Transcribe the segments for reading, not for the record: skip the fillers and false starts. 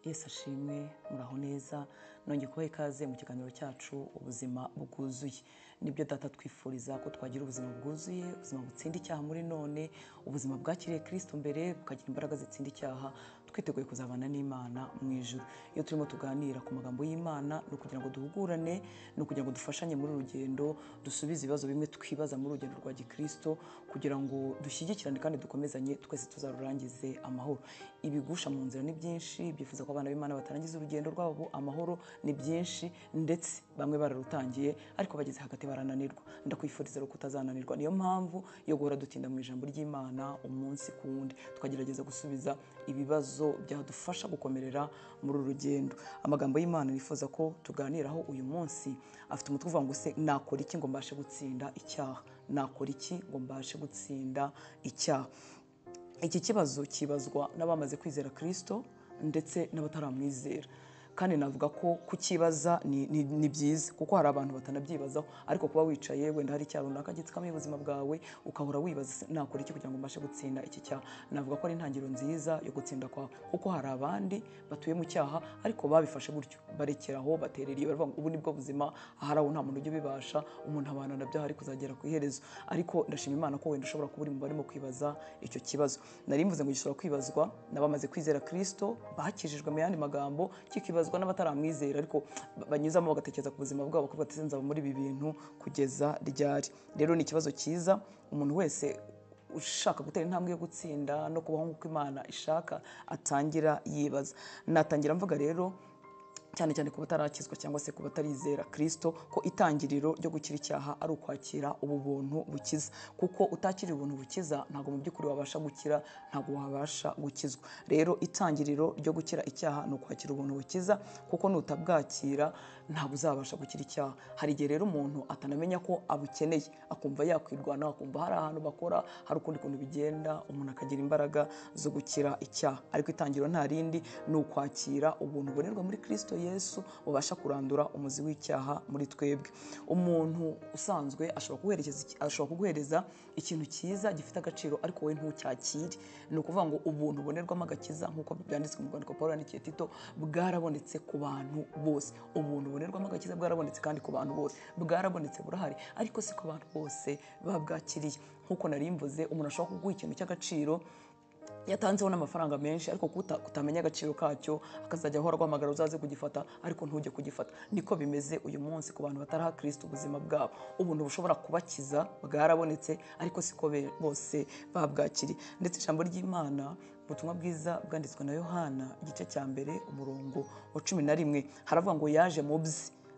Yesu ashimwe, muraho neza. Nongeye kubaha ikaze mu kiganiro cyacu Ubuzima Bwuzuye. Nibyo Data twifuriza ko twagira ubuzima bwuzuye, ubuzima butsinda icyaha muri none, ubuzima bwakiriye Kristo mbere bukagira imbaraga zitsinda icyaha, twiteguye kuzabana n'Imana mu ijuru. Iyo turimo tuganira ku magambo y'Imana ni ukugira ngo duhugurane, ni ukugira ngo dufashanye muri rugendo, dusubize ibibazo bimwe twibaza muri rugendo rwa Gikristo, kugira ngo dushyigikirane kandi dukomezanye, twese tuzarurangize amahoro. Ibigusha mu nzira ni byinshi, byifuza ko abana b'Imana batarangiza urugendo rwabo amahoro ni byinshi, ndetse bamwe bararutangiye ariko bageze hagati barananirwa. Ndakwifuriza rero kutazananirwa. Niyo mpamvu yo guhora dutinda mu ijambo ry'Imana umunsi ku wundi, tukagerageza gusubiza ibibazo byadufasha gukomerera muri uru rugendo. Amagambo y'Imana nifuza ko tuganiraho uyu munsi afite umutwe uvuga ngo se nakora iki ngo mbashe gutsinda icyaha? Nakora iki ngo mbashe gutsinda icyaha? Iki kibazo kibazwa n'abamaze kwizera Kristo ndetse n'abataramwizera. Kandi navuga ko kukibaza ni byiza, kuko hari abantu batanabyibazaho, ariko kuba wicaye wenda hari icyaha runaka gitsikamiye ubuzima bwawe ukahora wibaza nakora iki kugira ngo mbashe gutsinda iki cyaha, navuga ko ari intangiriro nziza yo gutsinda kwawe. Kuko hari abandi batuye mu cyaha ariko babifashe gutyo, barekeraho, baterera iyo, baravuga ngo ubu nibwo buzima, ahari aho nta muntu ujya ubibasha, umuntu abana nabyo hari kuzagera ku iherezo. Ariko ndashima Imana ko wenda ushobora kuba uri mu barimo kwibaza icyo kibazo. Nari mvuze ngo gishobora kwibazwa n'abamaze kwizera Kristo, bakijijwe mu yandi magambo, kikibazwa n'abataramwizera ariko banyuzamo bagatekereza ku buzima bwabo bakavuga ati nzaba muri ibi bintu kugeza ryari. Rero ni ikibazo cyiza, umuntu wese ushaka gutera intambwe yo gutsinda no kubaho nk'uko Imana ishaka atangira yibaza. Natangira mvuga rero cyane cyane ku batarakizwa cyangwa se ku batarizera Kristo ko itangiriro ryo gukira icyaha ari ukwakira ubu buntu bukiza, kuko utakira ubuntu bukiza ntabwo mu by'ukuri wabasha gukira, ntabwo wabasha gukizwa. Rero itangiriro ryo gukira icyaha ni ukwakira ubuntu bukiza, kuko nutabwakira ntabwo uzabasha gukira icyaha. Hari igihe rero umuntu atanamenya ko abukeneye, akumva yakwirwana, akumva hari ahantu bakora, hari ukundi kuntu bigenda, umuntu akagira imbaraga zo gukira icyaha. Ariko itangiriro nta rindi, ni ukwakira ubuntu bubonerwa muri Kristo Yesu ubasha kurandura umuzi w'icyaha muri twebwe. Umuntu usanzwe ashobora kuguhereza ikintu cyiza gifite agaciro ariko wowe ntucyakire. Ni ukuvuga ngo ubuntu bubonerwamo agakiza nk'uko byanditswe mu rwandiko Pawulo yandikiye Tito, bwarabonetse ku bantu bose. Ubuntu bubonerwamo agakiza bwarabonetse kandi ku bantu bose, bwarabonetse burahari, ariko si ku bantu bose babwakiriye. Nk'uko nari mvuze, umuntu ashobora kuguha ikintu cy'agaciro yatanzeho n'amafaranga menshi, ariko kutamenya agaciro kacyo, akazajya ahora aguhamagara uzaze kugifata ariko ntujye kugifata. Niko bimeze uyu munsi ku bantu bataraha Kristo ubuzima bwabo. Ubuntu bushobora kubakiza bwarabonetse, ariko siko bose babwakiriye. Ndetse ijambo ry'Imana, ubutumwa bwiza bwanditswe na Yohana igice cya 1 umurongo wa 11, haravuga ngo yaje mu bye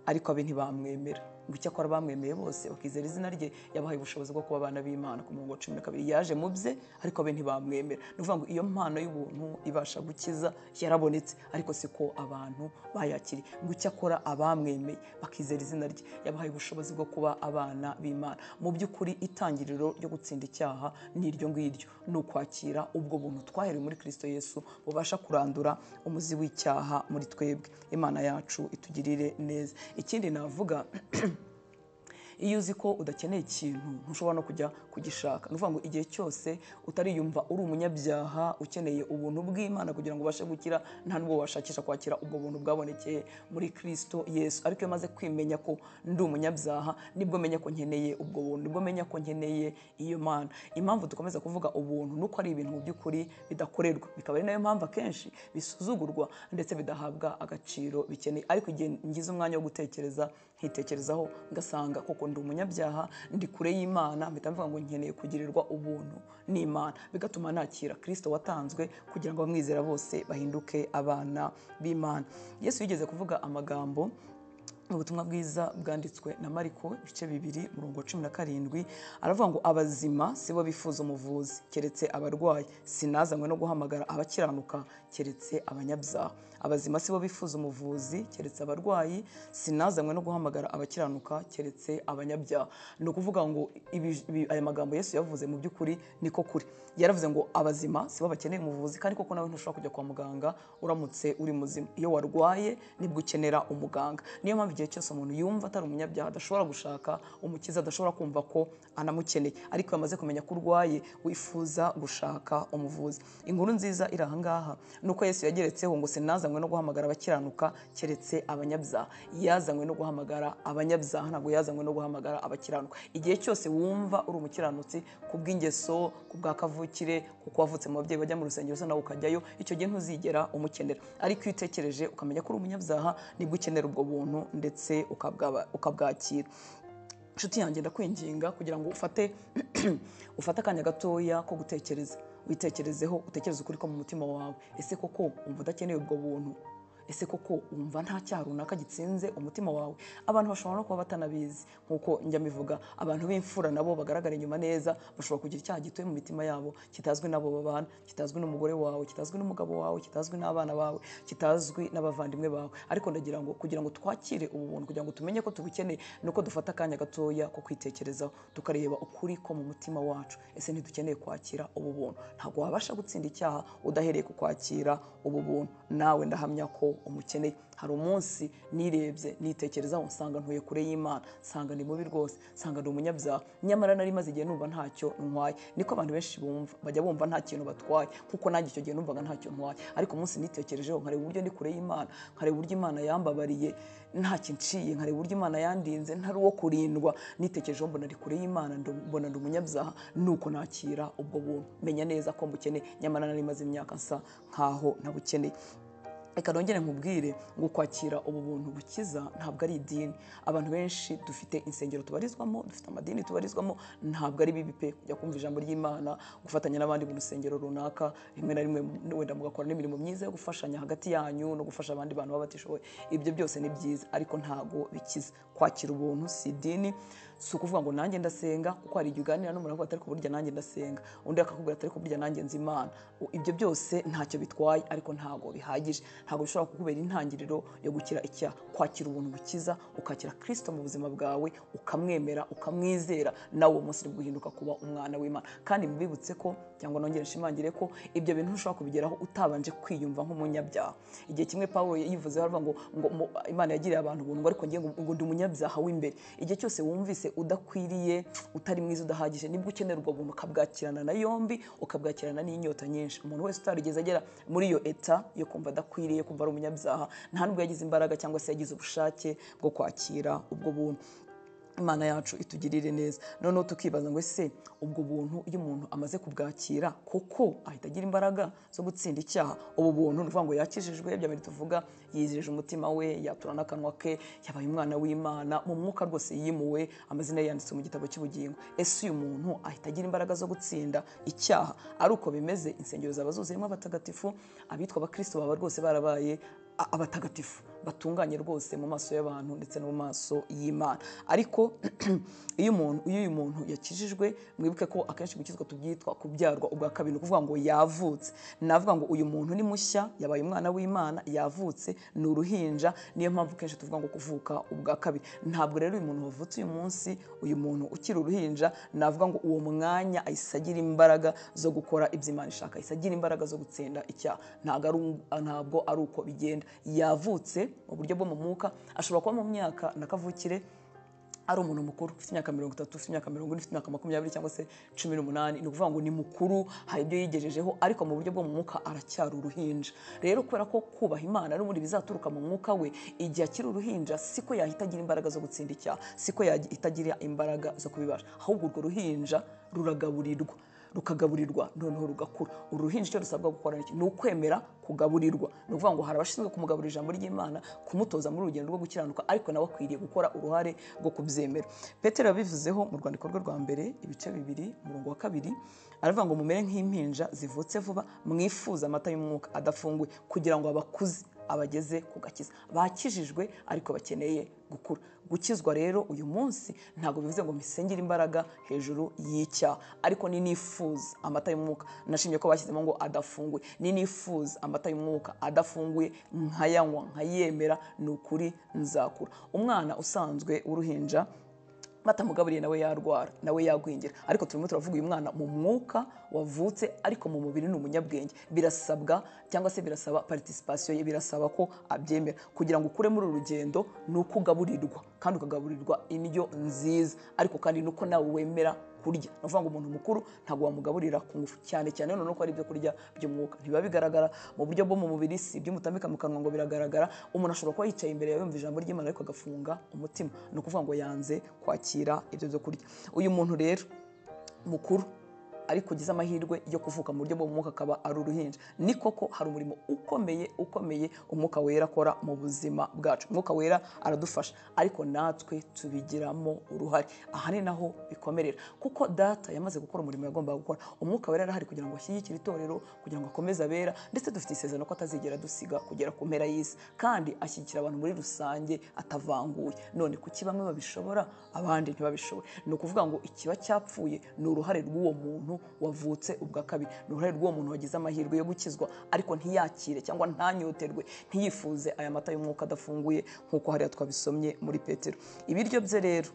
ariko abe ntibamwemera. Ngo icyakora bamwemeye bose bakizera izina rye, yabahaye ubushobozi bwo kuba abana b'Imana. Ku murongo wa 12, yaje mu bye ariko abe ntibamwemera. Ni ukuvuga ngo iyo mpano y'ubuntu ibasha gukiza yarabonetse, ariko siko abantu bayakiriye. Ngo icyakora abamwemeye bakizera izina rye, yabahaye ubushobozi bwo kuba abana b'Imana. Mu by'ukuri itangiriro ryo gutsinda icyaha ni iryo ngiryo, ni ukwakira ubwo buntu twaherewe muri Kristo Yesu bubasha kurandura umuzi w'icyaha muri twebwe. Imana yacu itugirire neza. Ikindi navuga, iyo uzi ko udakeneye ikintu ntushobora no kujya kugishaka. Ni ukuvuga ngo igihe cyose utariyumva uri umunyabyaha ukeneye ubuntu bw'Imana kugira ngo ubashe gukira, nta nubwo washakisha kwakira ubwo buntu bwabonekeye muri Kristo Yesu. Ariko iyo maze kwimenya ko ndi umunyabyaha, nibwo menya ko nkeneye ubwo buntu, nibwo menya ko nkeneye iyo Mana. Impamvu dukomeza kuvuga ubuntu nuko ari ibintu mu by'ukuri bidakorerwa, bikaba ari nayo mpamvu akenshi bisuzugurwa ndetse bidahabwa agaciro bikeneye. Ariko igihe ngize umwanya wo gutekereza, nkitekerezaho, ngasanga koko ndi umunyabyaha, ndi kure y'Imana, mpita mvuga ngo nkeneye kugirirwa ubuntu n'Imana, bigatuma nakira Kristo watanzwe kugira ngo abamwizera bose bahinduke abana b'Imana. Yesu yigeze kuvuga amagambo mu butumwa bwiza bwanditswe na Mariko ibice 2 umurongo wa 17, aravuga ngo abazima sibo bifuza umuvuzi keretse abarwayi, sinazanywe no guhamagara abakiranuka keretse abanyabyaha. Abazima sibo bifuza umuvuzi keretse abarwayi, sinazanywe no guhamagara abakiranuka keretse abanyabyaha. Ni ukuvuga ngo aya magambo Yesu yavuze mu by'ukuri niko kuri. Yaravuze ngo abazima sibo bakeneye umuvuzi, kandi koko nawe ntushobora kujya kwa muganga uramutse uri muzima. Iyo warwaye nibwo ukenera umuganga. Niyo mpamvu Igihe cyose umuntu yumva atari umunyabyaha, adashobora gushaka umukiza, adashobora kumva ko anamukeneye. Ariko iyo amaze kumenya ko urwaye, wifuza gushaka umuvuzi. Inkuru nziza iri aha ngaha ni uko Yesu yageretseho ngo sinazanywe no guhamagara abakiranuka keretse abanyabyaha. Yazanywe no guhamagara abanyabyaha, ntabwo yazanywe no guhamagara abakiranuka. Igihe cyose wumva uri umukiranutsi kubw'ingeso, kubwa kavukire, kuko wavutse mu babyeyi bajya mu rusengero se nawe ukajyayo, icyo gihe ntuzigera umukenera. Ariko iyo utekereje ukamenya ko uri umunyabyaha, nibwo ukenera ubwo buntu ndetse ukabwakira. Inshuti yanjye, ndakwinginga kugira ngo ufate akanya gatoya ko gutekereza, witekerezeho, utekereze ukuri ko mu mutima wawe. Ese koko wumva udakeneye ubwo buntu? Ese koko wumva nta cyaha runaka gitsinze umutima wawe? Abantu bashobora no kuba batanabizi, nkuko njya mbivuga, abantu b'imfura nabo bagaragara inyuma neza bashobora kugira icyaha gituye mu mitima yabo, kitazwi n'abo babana, kitazwi n'umugore wawe, kitazwi n'umugabo wawe, kitazwi n'abana bawe, kitazwi n'abavandimwe bawe. Ariko ndagira ngo kugira ngo twakire ubu buntu, kugira ngo tumenye ko tubukeneye, nuko dufata akanya gatoya ko kwitekerezaho, tukareba ukuri ko mu mutima wacu. Ese ntidukeneye kwakira ubu buntu? Ntabwo wabasha gutsinda icyaha udahereye ku kwakira ubu buntu. Nawe ndahamya ko umukeneye. Hari umunsi nirebye nitekerezaho, nsanga ntuye kure y'Imana, nsanga ni mubi rwose, nsanga ndi umunyabyaha, nyamara nari maze igihe numva ntacyo ntwaye. Niko abantu benshi bumva, bajya bumva nta kintu batwaye, kuko nanjye icyo gihe numvaga ntacyo ntwaye. Ariko umunsi nitekerejeho, nkareba uburyo ndi kure y'Imana, nkareba uburyo Imana yambabariye nta kinciye, nkareba uburyo Imana yandinze ntari uwo kurindwa, nitekerejeho mbona ndi kure y'Imana, mbona ndi umunyabyaha, nuko nakira ubwo buntu, menya neza ko mbukeneye, nyamara nari maze imyaka nsa nkaho ntabukeneye. Reka nongere nkubwire ngo kwakira ubu buntu bukiza ntabwo ari idini. Abantu benshi dufite insengero tubarizwamo, dufite amadini tubarizwamo, ntabwo ari bibi pe kujya kumva ijambo ry'Imana, gufatanya n'abandi mu rusengero runaka, rimwe na rimwe wenda mugakora n'imirimo myiza yo gufashanya hagati yanyu no gufasha abandi bantu baba batishoboye. Ibyo byose ni byiza, ariko ntabwo bikiza. Kwakira ubuntu si idini, si ukuvuga ngo nanjye ndasenga, kuko hari igihe uganira n'umuntu akavuga ati ariko burya nanjye ndasenga, undi akakubwira ati ariko burya nanjye nzi Imana. Ibyo byose ntacyo bitwaye, ariko ntabwo bihagije, ntabwo bishobora kukubera intangiriro yo gukira icyaha. Kwakira ubuntu bukiza, ukakira Kristo mu buzima bwawe, ukamwemera, ukamwizera, nawe uwo munsi nibwo uhinduka kuba umwana w'Imana. Kandi mbibutse ko, cyangwa nongere nshimangire ko ibyo bintu ntushobora kubigeraho utabanje kwiyumva nk'umunyabyaha. Igihe kimwe Pawulo yivuzeho aravuga ngo Imana yagiriye abantu ubuntu, ariko ngiye ngo ndi umunyabyaha w'imbere. Igihe cyose wumvise udakwiriye, utari mwiza, udahagije, nibwo ukenera ubwo buntu, ukabwakirana na yombi, ukabwakirana n'inyota nyinshi. Umuntu wese utarigeze agera muri iyo eta yo kumva adakwiriye, kumva ari umunyabyaha, nta nubwo yagize imbaraga cyangwa se yagize ubushake bwo kwakira ubwo buntu. Imana yacu itugirire neza. Noneho tukibaza ngo ese ubwo buntu iyo umuntu amaze kubwakira koko ahita agira imbaraga zo gutsinda icyaha? Ubu buntu ni ukuvuga ngo yakijijwe, bya bintu tuvuga, yizeje umutima we, yatura n'akanwa ke, yabaye umwana w'Imana, mu mwuka rwose yimuwe, amazina ye yanditse mu gitabo cy'ubugingo. Ese uyu muntu ahita agira imbaraga zo gutsinda icyaha? Ari uko bimeze, insengero zaba zuzuyemo abatagatifu, abitwa abakristo baba rwose barabaye abatagatifu batunganye rwose mu maso y'abantu ndetse no mu maso y'Imana. Ariko iyo uyu muntu yakijijwe, mwibuke ko akenshi gukizwa tubyitwa kubyarwa ubwa kabiri, ukuvuga ngo yavutse. Navuga ngo uyu muntu ni mushya, yabaye umwana w'Imana, yavutse, ni uruhinja. Niyo mpamvu kenshi tuvuga ngo kuvuka ubwa kabiri. Ntabwo rero uyu muntu wavutse uyu munsi, uyu muntu ukiri uruhinja, navuga ngo uwo mwanya ahise agira imbaraga zo gukora ibyo Imana ishaka, ahise agira imbaraga zo gutsinda icyaha. Ntabwo ari uko bigenda. Yavutse mu buryo bwo mu mwuka, ashobora kuba mu myaka na kavukire ari umuntu mukuru, ufite imyaka 30, ufite imyaka 40, ufite imyaka 20 cyangwa se 18, ni ukuvuga ngo ni mukuru, hari ibyo yigejejeho, ariko mu buryo bwo mu mwuka aracyari uruhinja. Rero kubera ko kubaha Imana n'ubundi bizaturuka mu mwuka we, igihe akiri uruhinja siko yahita agira imbaraga zo gutsinda icyaha, siko yahita agira imbaraga zo kubibasha, ahubwo urwo ruhinja ruragaburirwa, rukagaburirwa noneho rugakura. Uruhinja icyo rusabwa gukora ni ukwemera kugaburirwa. Ni ukuvuga ngo hari abashinzwe kumugaburira ijambo ry'Imana, kumutoza muri urugendo rwo gukiranuka, ariko nawe akwiriye gukora uruhare rwo kubyemera. Petero yabivuzeho mu rwandiko rwe rwa mbere ibice 2 umurongo wa 2, aravuga ngo mumere nk'impinja zivutse vuba, mwifuza amata y'umwuka adafunguye, kugira ngo abakuze abageze ku gakiza. Bakijijwe ariko bakeneye gukura. Gukizwa rero uyu munsi ntabwo bivuze ngo misengere imbaraga hejuru y'icyaha, ariko ni nifuza amata y'umwuka. Nashimye ko bashyizemo ngo adafunguye. Ni nifuza amata y'umwuka adafunguye, nkayanywa, nkayemera, ni ukuri nzakura. Umwana usanzwe w'uruhinja Batamugaburiye nawe yarwara, nawe yagwingira. Ariko turimo turavuga uyu mwana mu mwuka wavutse, ariko mu mubiri ni umunyabwenge. Birasabwa cyangwa se birasaba participation ye, birasaba ko abyemera. Kugira ngo ukure muri uru rugendo ni uko ugaburirwa, kandi ukagaburirwa indyo nziza, ariko kandi nuko nawe wemera kurya. Ni ukuvuga ngo umuntu mukuru ntabwo wamugaburira ku ngufu, cyane cyane noneho ko ari ibyo kurya by'umwuka. Ntibiba bigaragara mu buryo bwo mu mubiri, si ibyo umutambika mu kanwa ngo biragaragara. Umuntu ashobora kuba yicaye imbere yawe yumva ijambo ry'Imana ariko agafunga umutima, ni ukuvuga ngo yanze kwakira ibyo byo kurya. Uyu muntu rero mukuru ariko ugize amahirwe yo kuvuka mu buryo bw'umwuka akaba ari uruhinja, ni koko hari umurimo ukomeye ukomeye Umwuka Wera akora mu buzima bwacu. Umwuka Wera aradufasha, ariko natwe tubigiramo uruhare. Aha ni naho bikomerera, kuko Data yamaze gukora umurimo yagombaga gukora. Umwuka Wera arahari kugira ngo ashyigikire itorero, kugira ngo akomeze abera, ndetse dufite isezerano ko atazigera dusiga kugera ku mpera y'isi, kandi ashyigikira abantu muri rusange atavanguye. None kuki bamwe babishobora abandi ntibabishobore? Ni ukuvuga ngo ikiba cyapfuye ni uruhare rw'uwo muntu wavutse ubwa kabiri, ni uruhare rw'uwo muntu wagize amahirwe yo gukizwa ariko ntiyakire cyangwa ntanyoterwe, ntiyifuze aya mata y'umwuka adafunguye, nk'uko hariya twabisomye muri Petero. Ibiryo bye rero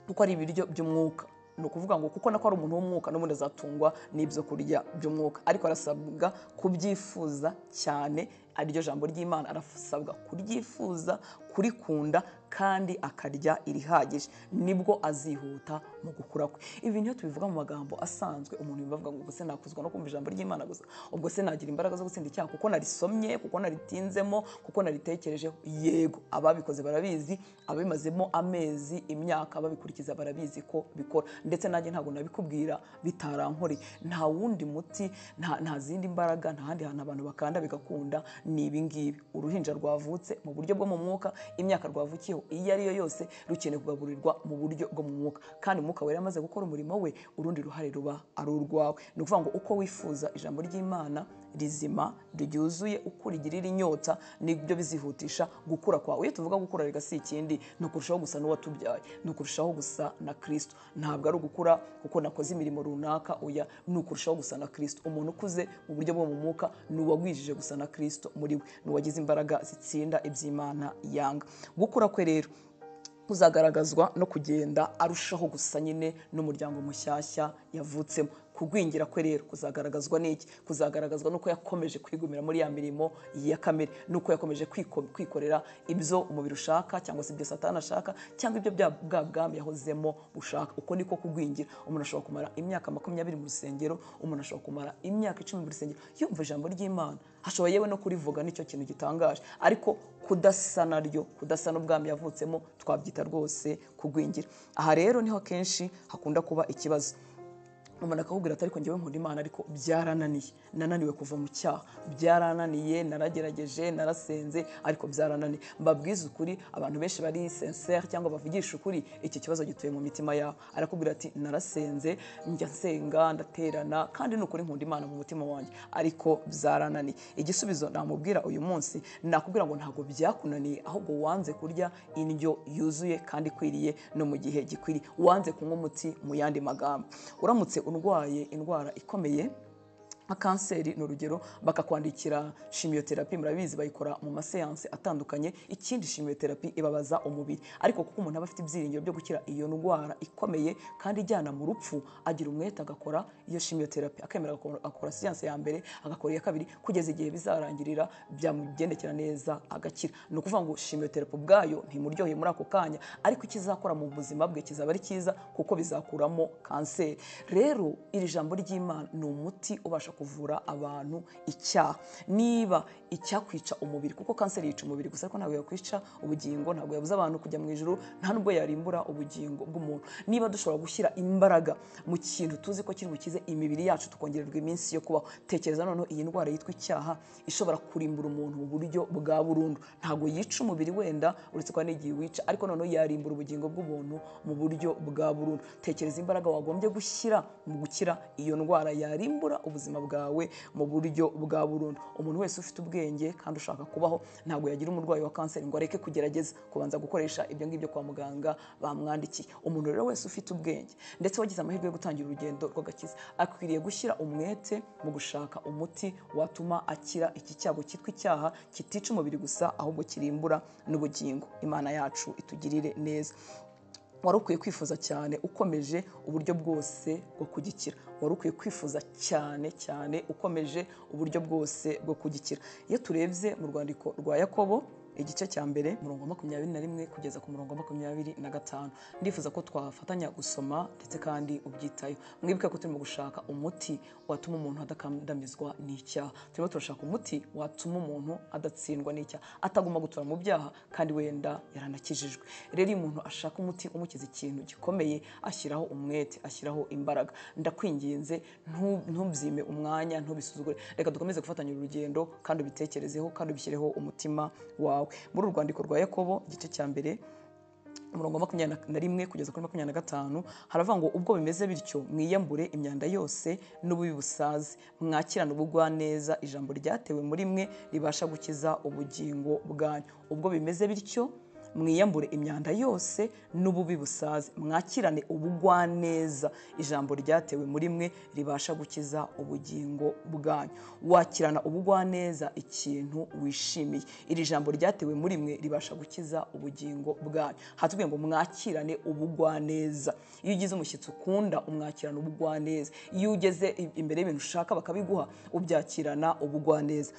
kuko ari ibiryo by'umwuka, ni ukuvuga ngo kuko nako ari umuntu w'umwuka n'ubundi azatungwa n'ibyo kurya by'umwuka, ariko arasabwa kubyifuza cyane, ariryo jambo ry'Imana, arasabwa kuryifuza, kurikunda, kandi akarya irihagije, nibwo azihuta mu gukura kwe. Ibi niyo tubivuga mu magambo asanzwe, umuntu yumva avuga ngo ubwo se nakuzwa no kumva ijambo ry'Imana gusa, ubwo se nagira imbaraga zo gutsinda icyaha kuko narisomye, kuko naritinzemo, kuko naritekereje. Yego, ababikoze barabizi, ababimazemo amezi, imyaka babikurikiza barabizi ko bikora. Ndetse nanjye ntabwo nabikubwira bitarankoreye. Nta wundi muti, nta zindi mbaraga, nta handi hantu abantu bakanda bigakunda, ni ibi ngibi. Uruhinja rwavutse mu buryo bwo mu mwuka, imyaka rwavukiyeho iyo ari yo yose rukeneye kugaburirwa mu buryo bwo mu mwuka, kandi Umwuka Wera amaze gukora umurimo we, urundi ruhare ruba ari urwawe. Ni ukuvuga ngo uko wifuza ijambo ry'Imana rizima ryuzuye, uko urigirira inyota, nibyo bizihutisha gukura kwawe. Iyo tuvuga gukura rega si ikindi, ni ukurushaho gusa n'uwatubyaye, ni ukurushaho gusa na Kristo. Ntabwo ari ugukura kuko nakoze imirimo runaka, oya, ni ukurushaho gusa na Kristo. Umuntu ukuze mu buryo bwo mu mwuka ni uwagwijije gusa na Kristo muri we, ni uwagize imbaraga zitsinda iby'Imana yanga. Gukura kwe rero kuzagaragazwa no kugenda arushaho gusa nyine n'umuryango mushyashya yavutsemo. Kugwingira kwe rero kuzagaragazwa n'iki? Kuzagaragazwa nuko yakomeje kwigumira muri ya mirimo ya kamere, nuko yakomeje kwikorera ibyo umubiri ushaka, cyangwa se ibyo Satani ashaka, cyangwa ibyo bwa bwami yahozemo bushaka. Uko niko kugwingira. Umuntu ashobora kumara imyaka 20 mu rusengero, umuntu ashobora kumara imyaka 10 mu rusengero yumva ijambo ry'Imana, ashobora yewe no kurivuga, nicyo kintu gitangaje, ariko kudasa naryo, kudasa n'ubwami yavutsemo, twabyita rwose kugwingira. Aha rero niho kenshi hakunda kuba ikibazo. Umuntu akakubwira ati ariko njyewe nkunda Imana, ariko byarananiye, nananiwe kuva mu cyaha, byarananiye, naragerageje, narasenze, ariko byarananiye. Mbabwize ukuri, abantu benshi bari sincere cyangwa bavugisha ukuri, iki kibazo gituye mu mitima yabo. Arakubwira ati narasenze, njya nsenga, ndaterana, kandi ni ukuri nkunda Imana mu mutima wanjye, ariko byarananiye. Igisubizo namubwira uyu munsi, nakubwira ngo ntabwo byakunaniye, ahubwo wanze kurya indyo yuzuye kandi ikwiriye no mu gihe gikwiriye, wanze kunywa umuti. Mu yandi magambo, uramutse urwaye indwara ikomeye nka kanseri ni urugero, bakakwandikira chimiotherapy, murabizi bayikora mu maseanse atandukanye. Ikindi, chimiotherapy ibabaza umubiri, ariko kuko umuntu aba afite ibyiringiro byo gukira iyo ndwara ikomeye kandi ijyana mu rupfu, agira umwete agakora iyo chimiotherapy, akemera agakora séance ya mbere, agakora iya kabiri, kugeza igihe bizarangirira byamugendekera neza agakira. Ni ukuvuga ngo chimiotherapy ubwayo ntimuryoheye muri ako kanya, ariko ikizakora mu buzima bwe kizaba ari cyiza, kuko bizakuramo kanseri. Rero iri jambo ry'Imana ni umuti ubasha kuvura abantu icyaha. Niba icyakwica umubiri, kuko kanseri yica umubiri gusa, ariko ntabwo yakwica ubugingo, ntabwo yabuza abantu kujya mu ijuru, nta nubwo yarimbura ubugingo bw'umuntu. Niba dushobora gushyira imbaraga mu kintu tuzi ko kiri bukize imibiri yacu, tukongererwa iminsi yo kubaho, tekereza noneho iyi ndwara yitwa icyaha ishobora kurimbura umuntu mu buryo bwa burundu. Ntabwo yica umubiri wenda, uretse ko n'igihe wica, ariko noneho yarimbura ubugingo bw'umuntu mu buryo bwa burundu. Tekereza imbaraga wagombye gushyira mu gukira iyo ndwara yarimbura ubuzima bwawe mu buryo bwa burundu. Umuntu wese ufite ubwenge kandi ushaka kubaho ntabwo yagira umurwayi wa kanseri ngo areke kugerageza kubanza gukoresha ibyo ngibyo kwa muganga bamwandikiye. Umuntu rero wese ufite ubwenge ndetse wagize amahirwe yo gutangira urugendo rw'agakiza akwiriye gushyira umwete mu gushaka umuti watuma akira iki cyago cyitwa icyaha, kitica umubiri gusa ahubwo kirimbura n'ubugingo. Imana yacu itugirire neza. Wari ukwiye kwifuza cyane ukomeje uburyo bwose bwo kugikira. Wari ukwiye kwifuza cyane cyane ukomeje uburyo bwose bwo kugikira. Iyo turebye mu rwandiko rwa Yakobo igice cya mbere umurongo wa 21 kugeza ku murongo wa 25, ndifuza ko twafatanya gusoma ndetse kandi ubyitayo. Mwibuke ko turimo gushaka umuti watuma umuntu adakandamizwa n'icyaha. Turimo turashaka umuti watuma umuntu adatsindwa n'icyaha, ataguma gutura mu byaha kandi wenda yaranakijijwe. Rero iyo umuntu ashaka umuti umukiza ikintu gikomeye, ashyiraho umwete, ashyiraho imbaraga. Ndakwinginze ntubyime umwanya, ntubisuzugure. Reka dukomeze gufatanya urugendo kandi ubitekerezeho kandi ubishyireho umutima wawe. Muri urwandiko rwa Yakobo igice cya mbere umurongo wa 21 kugeza kuri 25 haravuga ngo ubwo bimeze bityo mwiyambure imyanda yose n'ububi busaze, mwakirane ubugwaneza ijambo ryatewe muri mwe ribasha gukiza ubugingo bwanyu. Ubwo bimeze bityo mwiyambure imyanda yose n'ububi busaze, mwakirane ubugwaneza ijambo ryatewe muri mwe ribasha gukiza ubugingo bwanyu. Wakirana ubugwaneza ikintu wishimiye. Iri jambo ryatewe muri mwe ribasha gukiza ubugingo bwanyu. Hatubwiye ngo mwakirane ubugwaneza. Iyo ugize umushyitsi ukunda umwakirana ubugwaneza. Iyo ugeze imbere y'ibintu ushaka bakabiguha ubyakirana ubugwaneza.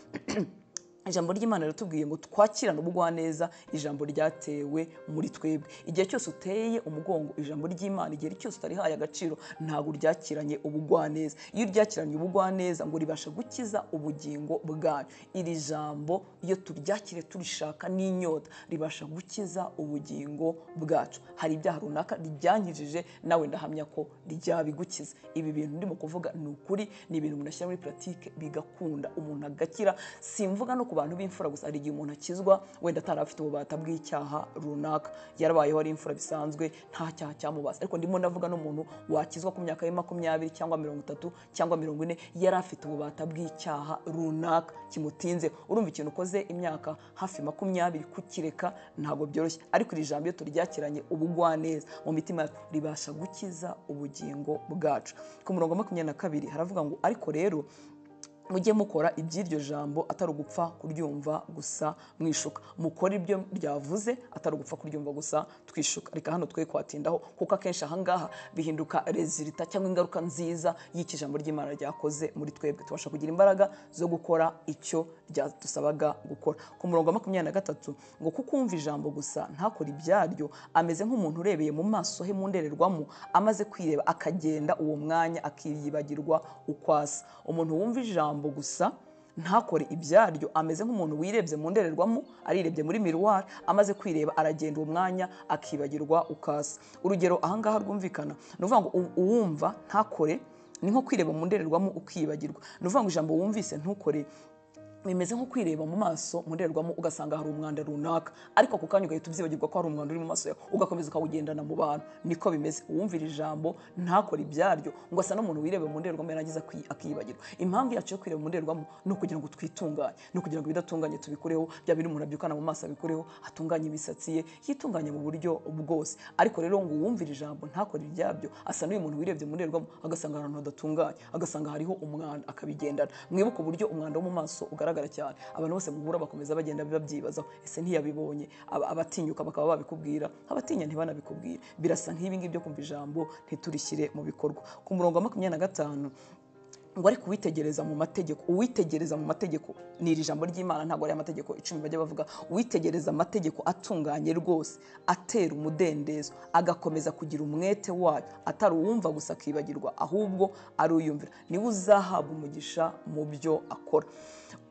Ijambo ry'Imana riratubwiye ngo twakirane ubugwaneza ijambo ryatewe muri twebwe. Igihe cyose uteye umugongo ijambo ry'Imana, igihe cyose utarihaye agaciro, ntabwo uryakiranye ubugwaneza. Iyo uryakiranye ubugwaneza ngo ribasha gukiza ubugingo bwanyu. Iri jambo iyo turyakire turishaka n'inyota ribasha gukiza ubugingo bwacu. Hari ibyaha runaka ryankijije, nawe ndahamya ko ryabigukiza. Ibi bintu ndimo kuvuga ni ukuri, ni ibintu umuntu ashyira muri pratique bigakunda, umuntu agakira. Simvuga no ku bantu b'imfura gusa, hari igihe umuntu akizwa wenda atari afite ububata bw'icyaha runaka, yarabayeho ari imfura bisanzwe nta cyaha cyamubase. Ariko ndimo ndavuga n'umuntu wakizwa ku myaka ye 20 cyangwa 30 cyangwa 40 yari afite ububata bw'icyaha runaka kimutinze. Urumva ikintu ukoze imyaka hafi 20 kukireka ntabwo byoroshye. Ariko iri jambo iyo turyakiranye ubugwaneza mu mitima yacu ribasha gukiza ubugingo bwacu. Ku murongo wa 22 haravuga ngo ariko rero mujye mukora iby'iryo jambo atari ugupfa kuryumva gusa mwishuka. Mukora ibyo ryavuze atari ugupfa kuryumva gusa twishuka. Reka hano twe kwatindaho kuko akenshi ahangaha bihinduka resulta cyangwa ingaruka nziza y'iki jambo ry'Imana ryakoze muri twebwe. Tubasha kugira imbaraga zo gukora icyo ryadusabaga gukora. Ku murongo wa 23 ngo kukumva ijambo gusa ntakora ibyaryo ameze nk'umuntu urebeye mu maso he mu ndorerwamo, amaze kwireba akagenda uwo mwanya akiyibagirwa uko asa. Umuntu wumva ijambo gusa ntakore ibyaryo ameze nk'umuntu wirebye mu ndorerwamo, arirebye muri miroir, amaze kwireba aragenda uwo mwanya akibagirwa ukasa. Urugero ahangaha rwumvikana ni ukuvuga ngo uwumva ntakore ni nko kwireba mu ndorerwamo ukibagirwa. Ni ukuvuga ngo ijambo wumvise ntukore bimeze nko kwireba mu maso mu ndorerwamo ugasanga hari umwanda runaka, ariko ako kanya ugahita ubyibagirwa ko hari umwanda uri mu maso yawe, ugakomeza ukawugendana mu bantu. Niko bimeze, uwumvira ijambo ntakore ibyaryo ngo asa n'umuntu wireba mu ndorerwamo yarangiza akiyibagirwa. Impamvu yacu yo kwireba mu ndorerwamo ni ukugira ngo twitunganye, ni ukugira ngo ibidatunganye tubikureho, bya bindi umuntu abyukana mu maso abikureho, atunganye imisatsi ye, yitunganye mu buryo bwose. Ariko rero ngo uwumvira ijambo ntakore ibyabyo asa n'uyu muntu wirebye mu ndorerwamo agasanga ahantu hadatunganye, agasanga hariho umwanda akabigendana. Mwibuke uburyo umwanda wo mu maso ugaragara cyane, abantu bose muhura bakomeza bagenda babyibazaho, ese ntiyabibonye? Abatinyuka bakaba babikubwira, abatinya ntibanabikubwira. Birasa nk'ibi ngibi byo kumva ijambo ntiturishyire mu bikorwa. Ku murongo wa 25 ngo ariko uwitegereza mu mategeko, uwitegereza mu mategeko ni iri jambo ry'Imana, ntabwo ari amategeko 10 bajya bavuga. Uwitegereza amategeko atunganye rwose atera umudendezo agakomeza kugira umwete wayo, atari uwumva gusa akibagirwa ahubwo ari uyumvira, niwe uzahabwa umugisha mu byo akora.